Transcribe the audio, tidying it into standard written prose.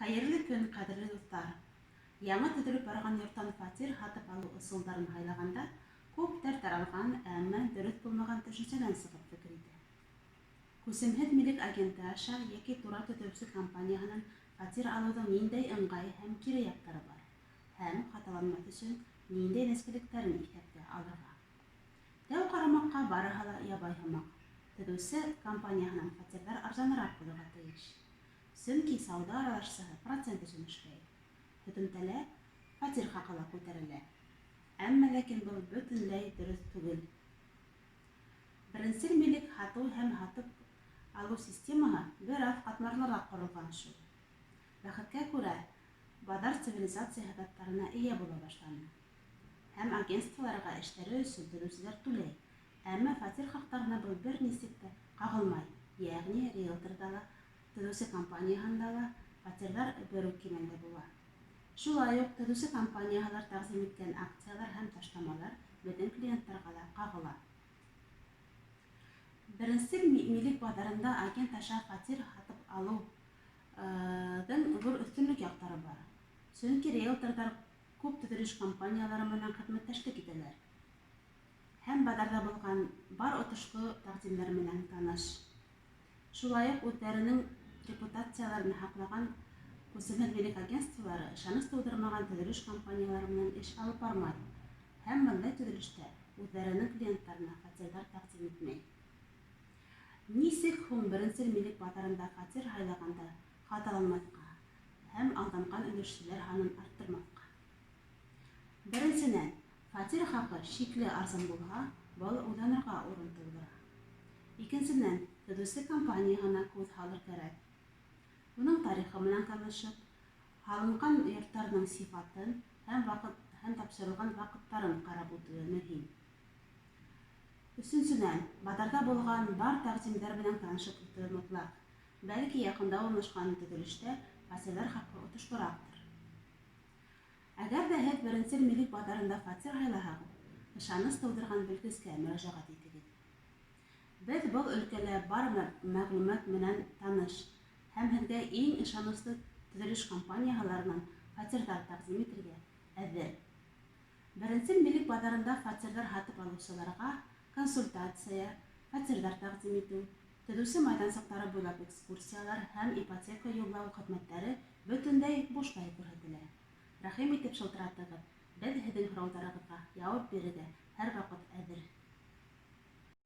Хәйерле көн, ҡәҙерле дуҫтар! Яңы төҙөлөп барған йорттан фатир һатып алыу ысулдарын һайлаганда күптәр таралған, әмма дөрөҫ булмаған төшөнсәдән сығып фекер итә. Күсемһеҙ милек агенты аша йәки тура төҙөүсе компанияһынан фатир алыуҙың ниндәй ыңғай һәм кире яҡтары бар һәм хаталанмаҫ өсөн ниндәй нескәлектәрен иҫәпкә алырға? Тәү ҡарамаҡҡа барыһы ла ябай һымаҡ. Төҙөүсе компанияһынан фатирҙар арзаныраҡ булырға тейеш. Сөнки сауҙа аралашсыһы процент өсөн эшләй. Һөҙөмтәлә фатир хакы ла күтәрелә. Әмма ләкин был бөтенләй дөрөҫ түгел. Беренсел милек һатыу һәм һатып алыу системаһы бераз катмарлыраҡ корылган шул. Бәхеткә күрә, баҙар цивилизация һыҙаттарына эйә була башланы. Һәм агентстволарга эшләре өчен төҙөүселәр түләй. Әмма фатир хаҡтарына был бер нисек тә ҡағылмай, ягъни риэлторҙа ла, төҙөүсе компанияһында ла фатирҙар бер үк кимәлдә була. Шулай уҡ төҙөүсе компанияһалар тәкъдим иткән акциялар һәм ташламалар беҙҙең клиенттарға ла ҡағыла. Беренсел милек баҙарында агент аша фатир һатып алыуҙың ҙур өҫтөнлөк яҡтары бар. Сөнки риэлторҙар күп төҙөлөш компаниялары менән хеҙмәттәшлек итәләр. Һәм баҙарҙа булған бар отошло тәкъдимдәр менән таныш. Шулай уҡ үҙҙәренең репутацияларын һаҡлаған күсемһеҙ милек агентстволары ышаныс тыуҙырмаған төҙөлөш компаниялары менән эш алып бармай һәм бындай төҙөлөштә үҙҙәренең клиенттарына фатирҙар тәкъдим итмәй. Нисек һуң беренсел милек баҙарында фатир һайлағанда хаталанмаҫҡа һәм алданған өлөшселәр һанын арттырмаҫҡа? Беренсенән, фатир хакы шикле арзан булһа, был уйланырға урын тыуҙыра. Икенсенән, төҙөүсе компанияһына күҙ һалыр кәрәк. Уның тарихы менән танышып, һалынған йорттарының сифатын һәм вакыт һәм тапшырылған вакыттарын карап үтүе мөһим. Өсөнсөнән, баҙарҙа булған бар тәкъдимдәр менән танышып үтүе мотлаҡ. Бәлки, якында урынлашҡан төҙөлештә фатирлар хакы отошлыраҡтыр. Әгәр ҙә һеҙ беренсел милек баҙарында фатир һайлаһағыҙ, ышаныс тыуҙырған белгескә мөрәжәғәт итегеҙ. Беҙ был өлкәлә бар мәғлүмәт менән таныш һәм һеҙгә иң ышаныслы төҙөлөш компанияһаларынан фатирҙар тәкъдим итергә әҙер. Беренсел милек баҙарында фатирҙар һатып алыусыларға консультация, фатирҙар тәкъдим итеү, төҙөүсе майҙансыҡтары буйлап экскурсиялар һәм ипотека юллау хеҙмәттәре бөтөнләй бушлай күрһәтелә. Рәхим итеп шылтыратығыҙ, беҙ һеҙҙең һорауҙарығыҙға яуап бирергә һәрваҡыт әҙер.